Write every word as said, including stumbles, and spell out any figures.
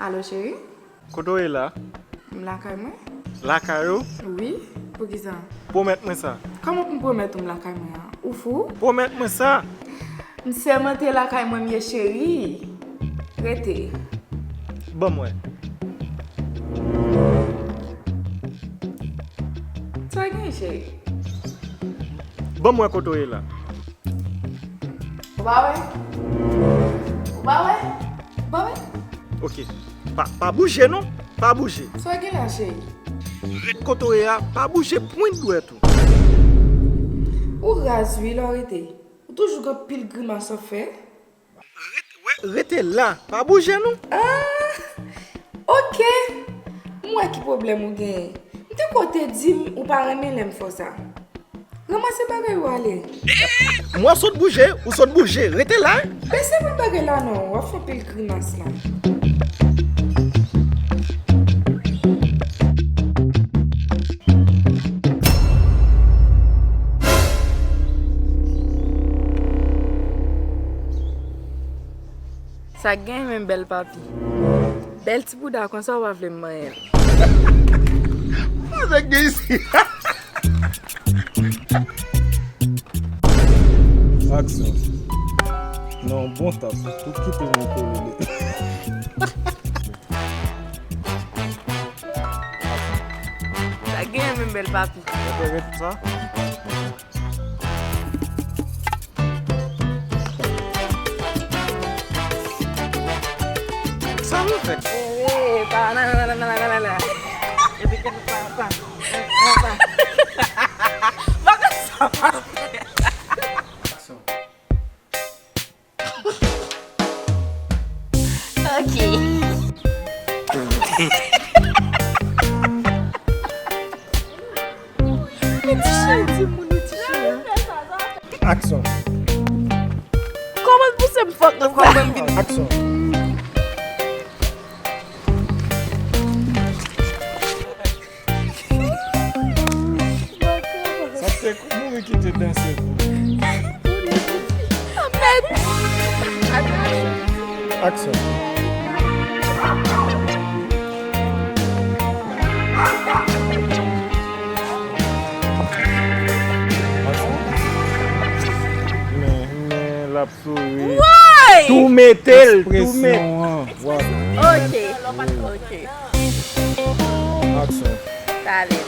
Alo, cheri? Kote w ye la? M lakay mwen. Lakay ou? Wi, poukisa? Pwomèt mwen sa. Kòman pou m pwomèt ou m lakay mwen an? Ou fou? Pwomèt mwen sa! M sèmante lakay mwen m ye, cheri. Rete. Ban m wè. Sa gen, cheri? Ban m wè kote w ye la. Ou pa wè? Ou pa wè? Ou pa wè? Ok. Pa, pa bouje non. Pa bouje. Sa gen la, cheri? Ret kote w ye a, pa bouje pwent dwèt ou. Ou raz wi lè w rete. Ou toujou gen anpil grimas w ap fè. Ret, wè, rete la, pa bouje non. Ah, ok. M wè ki pwoblèm ou genyen. M te kwè w te di m ou pa renmen lè m fè w sa. Ranmase bagay ou ale. M wè w sot bouje, ou sot bouje, rete la. Bese pran bagay la non, w ap fè anpil grimas la. Sa k gen menm bèl papi? Bèl ti bouda konsa ou pa vle m manyen l. Sa k gen isi? Aksyon. Nan yon bon tap, tout kite mwen kole li. Sa k gen menm bèl papi? Mwen fè ret sa. Sa nou fè? Eh, pa, nan, nan, nan. Epi ke pa, pa, pa. Bagay sa pa fè. Ok. Men ti cheri, di moun ou ti cheri. Aksyon. Kòman l pouse m fòk nan kòman m vin. Aksyon. Sa se mouri ki te danse pou. Aksyon. Men, men, l ap souri. Woy! Tou mete l, tou mete. Ekspresyon an, vwala. Ok, ok. Aksyon. Talè.